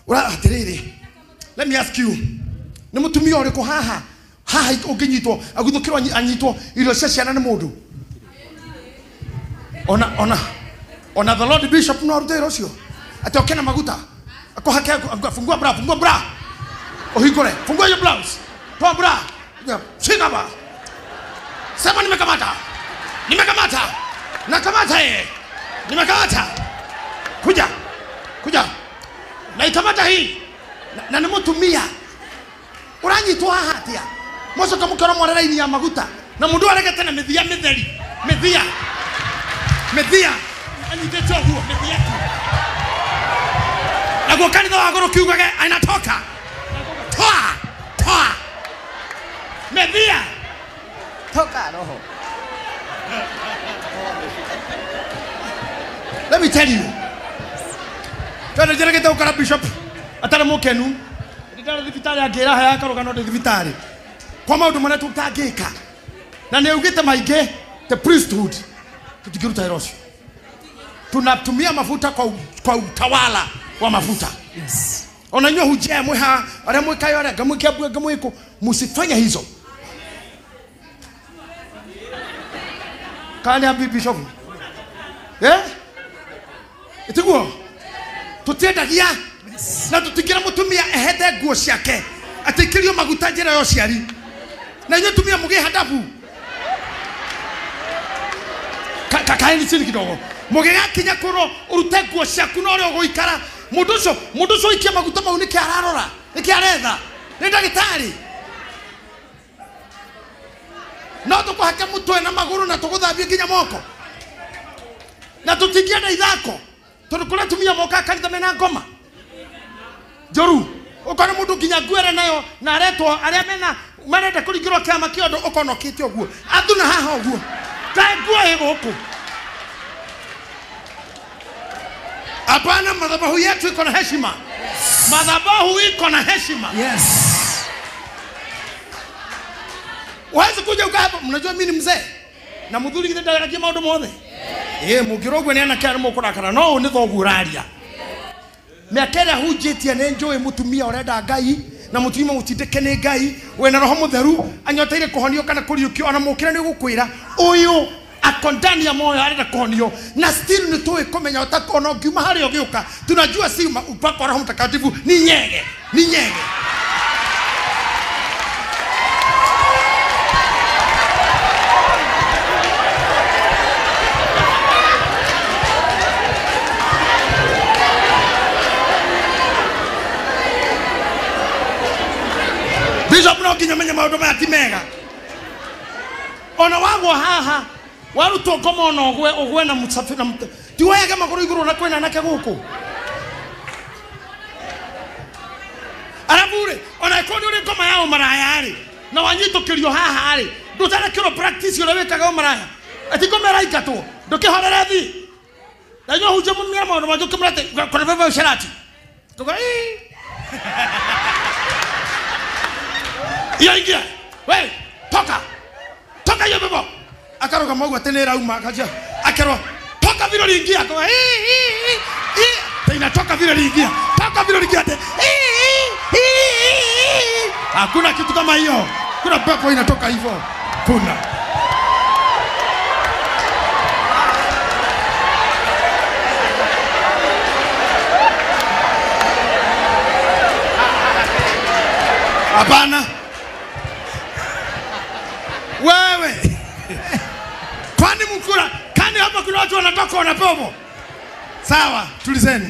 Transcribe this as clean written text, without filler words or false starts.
Ura atiriri. Let me ask you. Ni mutumia uriku haha haha unginyitwo aguthukirwo anyitwo irio cia ciana ni mundu. Ona the Lord Bishop no arute wĩra ũcio. Ati oke na maguta. Akuhake fungua bra. Uhingure. Fungua your blouse. Toa bra. Shika ba. Sema nimekamata. Nimekamata. Nakamata yeye. Nimekamata. Kuja. Kuja. Naikamata hii. Na nimutumia. Uranyitwo haha atia. Mocoka mukora mwarera ini ya maguta. Na mundu aregete na mithia mitheri. Mithia. Mithia. Anyitĩte ũguo mithia tu. Naguo kanitha wa gũrũ kiugage anatoka. Toa. Toa. Mithia. Toka roho. Let me tell you. Tondũ njĩrĩgĩte gũkora bishop atarĩ mũkenu. Ndĩrarĩ thibitarĩ angĩra haya akarũgano ndĩ thibitarĩ. Kwa maũndũ marĩa tũtangĩka. Na nĩ augĩte maingĩ the priesthood. Tũtingĩruta wĩra ũcio. Tunatumia mafuta kwa utawala wa mafuta. Yes. Ona nyua hujia mwe ha aria mwikayo aria ngamwikia mbue ngamwiku musifanye hizo. Kani ambi bishop? Eh? Itiguo? Tutiendagia na tutingira mutumia ehethe nguo ciake atikirio maguta njira ya uciari. Na inyuĩ tumia mugie handabu. Kaeni chini kidogo. Mugigakinya kuro urute nguo ciaku na uria uguikara. Mundu ucio ikia maguta mau niki ararora, niki aretha, ni ndagitari. No tukuhake mutwe na maguru na tuguthambie nginya moko. Na tutingienda ithako. Tondu kuria tumia moka kanitha mena ngoma. Njoru, ukona mundu nginya nguere nayo na aretwo aria mena marenda kuringirwo kiama kiondo ukona ukite uguo. Athuna haha uguo. Ta nguo ĩ guku. Hapana, madhabahu yetu iko na heshima. Yes. Madhabahu iko na heshima. Yes. Wazi kuja ukaa hapa, mnajua mimi ni mzee. Na muthuri githe ndaragia maundu mothe. Eh, mungirogwe ni anake ari mukurakara no ni thoguo uraria. Miaka ĩrĩa hunjĩtie nĩ njũĩ mũtumia ũrenda Ngai na mũtumia mũtindĩke nĩ Ngai wĩna roho mũtheru anyoteire kũhonio kana kũriũkio ona mũkĩra nĩ ũgũkwĩra ũyũ ako ndani ya moyo arenda kũhonio na still nĩ tũĩ kũmenya ona ũngiuma harĩa ũgĩũka tunajua si upako wa Roho Mtakatifu ni nyege, ni nyege. Bishop no nginya menye maũndũ maya ti mega. Ona wagwo haha warutwo ngoma ona ũgwe ũgwe na mũcabi na ti woyage magũrũ igũrũ na kwĩna anake gũkũ. Arabu rĩ ona ĩkorwo nĩ ũrĩ ngoma ya ũmaraya rĩ na wanyitũkĩrio haha rĩ ndũtarekĩrwo practice ũrĩa wĩkaga ũmaraya ati ngoma ĩraingatwo ndũkĩhorere thi na inyuĩ hunjia mũmĩra maũndũ mangĩ ũkĩmwĩra atĩ kũrĩ bebe ũcerati tuga ii iyo ingia we toka toka hiyo pepo akaruka mwagu ati nĩ ĩrauma akajia akerwo toka vile uliingia akawa hii hii hii inatoka vile uliingia toka vile uliingia ati hii hii. Hakuna kitu kama hiyo. Kuna pepo inatoka hivyo. Kuna hapana. Wewe kwani mkura kani hapa kuna watu wanatoka wanapewa? Sawa, tulizeni.